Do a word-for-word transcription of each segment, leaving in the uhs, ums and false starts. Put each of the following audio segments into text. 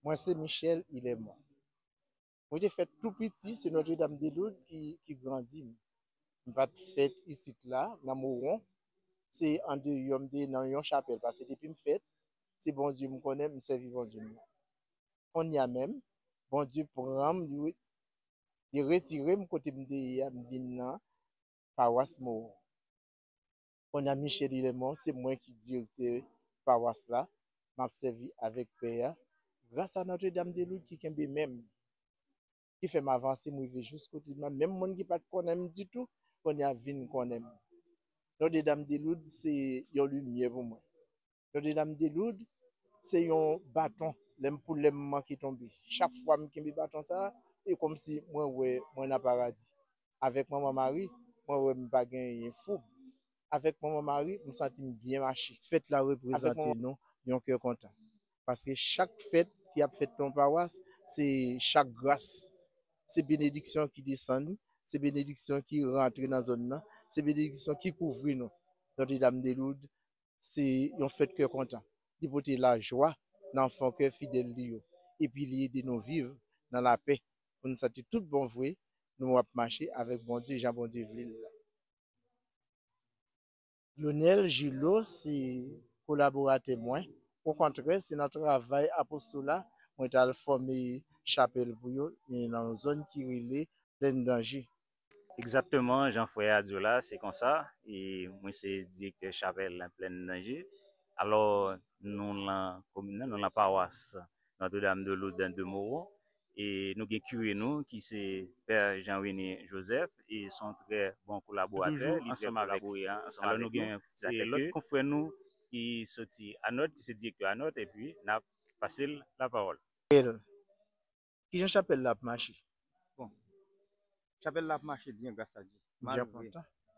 Mwen se Michel Ilemon. Mwen te fèt tou piti, se Notre Dame de Lourdes ki, ki grandi m. M pa t fèt isit la, nan Mowon. Se andeyò m te ye nan yon chapèl, paske depi m fèt, se Bondye m konnen, m sèvi Bondye m nan. Kounye a menm, Bondye pran m, li, li retire m kote m te ye a, m vin nan pawas Mowon. Kounye a Michel Ilemon, se mwen ki direktè pawas la, m ap sèvi avèk pè a. Gras a Notre Dame de Lourdes ki kenbe men m, ki fè m avanse, m rive jis kote m la. Menm moun ki pa t konnen m ditou, kounye a vin konnen m. Notre Dame de Lourdes se yon limyè pou mwen. Notre Dame de Lourdes se yon baton, lè m pou lè m manke tonbe. Chak fwa m kenbe baton sa, e kòmsi mwen wè mwen nan paradi. Avèk Manman Mari, mwen wè m pa genyen foub. Avèk Manman Mari, m santi m byen mache. Fèt la reprezante nou yon kè kontan. Paske chak fèt ki ap fèt nan yon pawas, se chak gras, se benediksyon ki desann, se benediksyon ki rantre nan zòn nan, se benediksyon ki kouvri nou. Notre Dame de Lourdes, se yon fèt kè kontan. Li pote lajwa nan fon kè fidèl li yo. Epi li ede nou viv nan lapè. Pou nou santi tout bon vre, nou ap mache avèk Bondye jan Bondye vle l la. Lionel Gillot se kolaboratè mwen. Okontrè, se nan travay apostola mwen t al fòme chapèl pou yo, e nan yon zòn ki rele Plèn Danje. Egzakteman, jan frè a di w la, se konsa. E mwen se direktè chapèl Plèn Danje. Alò, nou lan komin nan, nou lan pawas Notre Dame de Lourdes de Mowon. E nou gen kire nou ki se Pè Jean Rene Joseph, e se yon trè bon kolaboratè, li trè kolabore ansanm avèk nou. Alò nou gen lòt konfrè nou ki soti Anòt, ki se direktè Anòt, epi n ap pase l lapawòl. Kijan chapèl la ap mache? Bon, chapèl la ap mache byen, gras a Dye. Malgre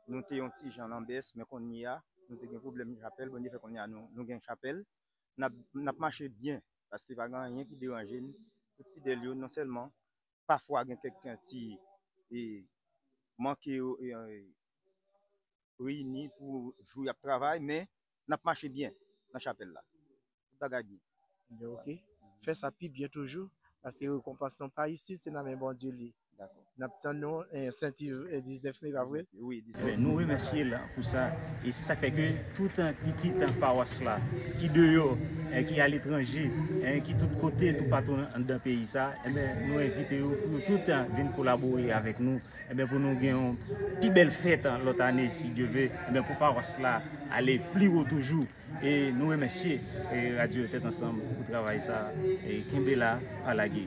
nou te yon ti jan nan bès, men kounye a, nou te gen pwoblèm chapèl, Bondye fè kounye a nou, nou gen chapèl. N ap, n ap mache byen, paske pa gen anyen ki deranje n. Tout fidèl yo, non sèlman, pafwa gen kèk ti, e, manke yo, e, e, reyini pou jou y ap travay, men n ap mache byen nan chapèl la. Tout bagay byen. Ebyen, oke. Fè sa pi byen toujou, paske rekonpans nou pa isit, se nan men Bondye li ye. Dakò. N ap tann nou, eh, Sent Iv, eh, diznèf me, pa vre? Wi, diznèf me. Ebyen, nou remèsye l pou sa. E se sa k fè ke tout, eh, pitit, eh, pawas la, ki deyò, eh, ki aletranje, eh, ki tout kote, toupatou anndan peyi sa, ebyen, nou envite yo pou yo tout, eh, vin kolabore avèk nou, ebyen, pou nou gen yon pi bèl fèt, eh, lòt ane, si Dye ve, ebyen, pou pawas la ale pi wo toujou. E nou remèsye, eh, Radyo Tèt Ansanm pou travay sa. E kenbe la, pa lage.